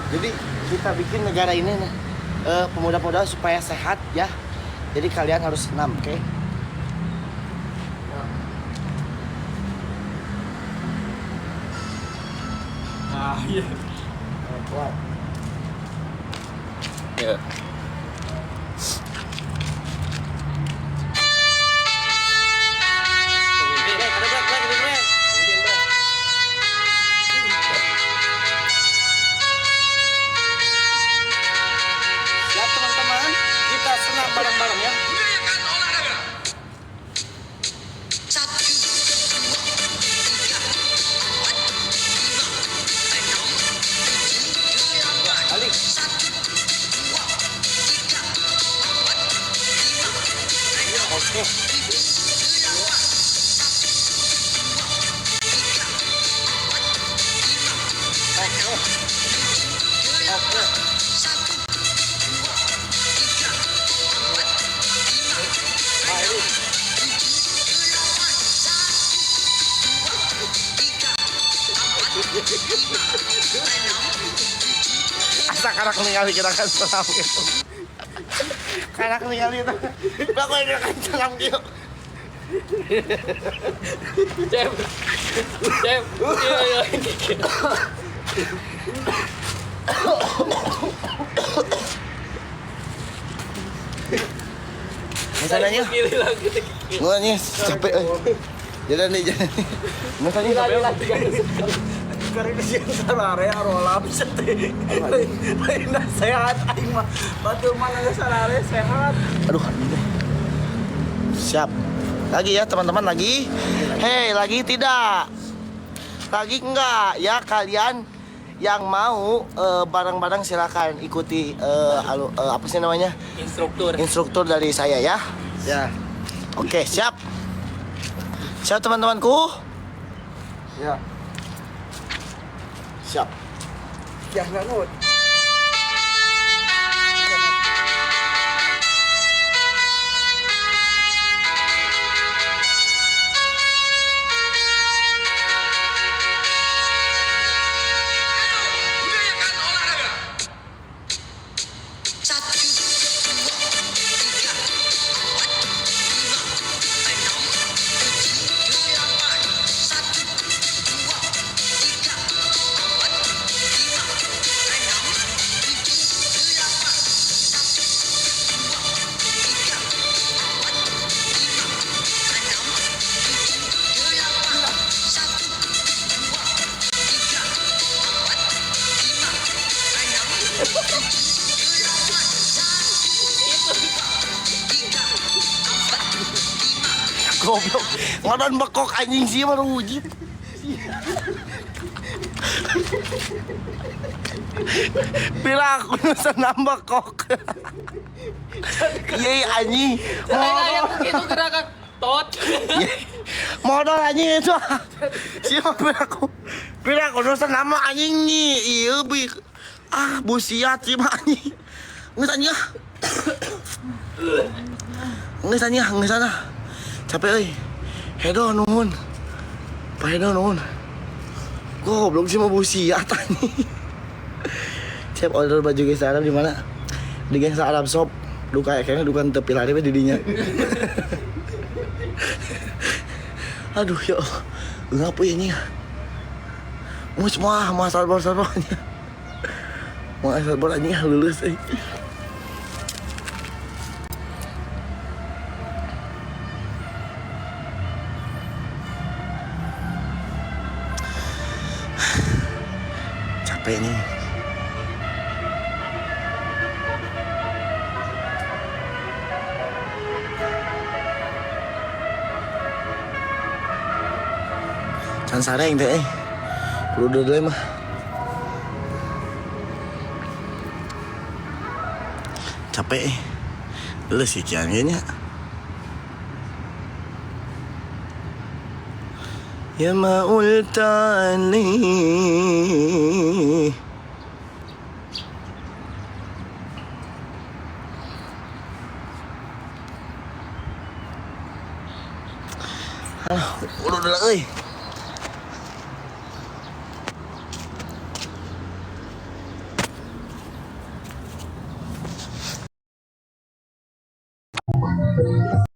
Jadi kita bikin negara ini nih, pemuda-pemuda supaya sehat ya. Jadi kalian harus senam, oke? Ah iya. Kuat. Ya. Siap teman-teman, kita senam bareng-bareng ya. Budayakan olahraga. 1, 2, 3, 4, 5, 6, 7, 8. Balik. 1, 2, 3, 4, 5, 6, Oke. 7, 8. 1, 2, 3, 4, 5, 6, 7, 8. 1, 2, 3, 4, 5, 6, 7, 8. 1, 2, 3, 4, 5, 6, 7, Asa karak ningali gerakan senam gitu. Karak ningali itu. Bagus gerakan senam gitu. Cep. Cep. Iya iya. Misalnya Gili lagi. Gua nih capek euy. Jalan nih, jalan nih. Misalnya capek. Karena sieun sarare arolam teh. Lain sehat aing mah. Batur mana geus sarare sehat. Aduh. Siap. Lagi ya teman-teman lagi. Hei, lagi tidak? Lagi enggak? Ya kalian yang mau bareng-bareng silakan ikuti apa sih namanya? Instruktur. Instruktur dari saya ya. Ya. Oke, siap. Siap teman-temanku? Ya. Siap. Ya nganut. Budayakan olahraga. 1, 2, 3, 4, 5, 6, 7, 8. 1, 2, 3, 4, 5, 6, 7, 8. 1, 2, 3, 4, 5, 6, 7, 8. 1, 2, 3, 4, 5, 6, 7, 8. 1, 2, 3, 4, 5. Goblok. Ngodon bekok anjing sih baru wujud. Pira aku nu senam bekok. Iya anjing. Kayak Modal. itu gerakan tot. Modal anjing itu. Siapa pira aku? Pira aku nu senam anjing nih. Iya bi. Ah, busiat sih mah anjing. Geus anjing ah. Geus anjing ah, geus ah. Capek euy. Hedo nuhun. Pak Hedo nuhun. Goblok sih mau busiat anjing. Siap order baju Gangsta Arab di mana? Di Gangsta Arab Shop. Duka kayaknya duka tepi lari we di dinya. Aduh ya Allah. Ngapa ya ini? Mau semua, mau salbor-salbornya. Mau salbor anjing lulus euy. Capek nih. Can sareng teh eh. Udah dulu mah. Capek eh. Lu sih kian nya. Ya ma ultani. Aduh, udah euy. Thank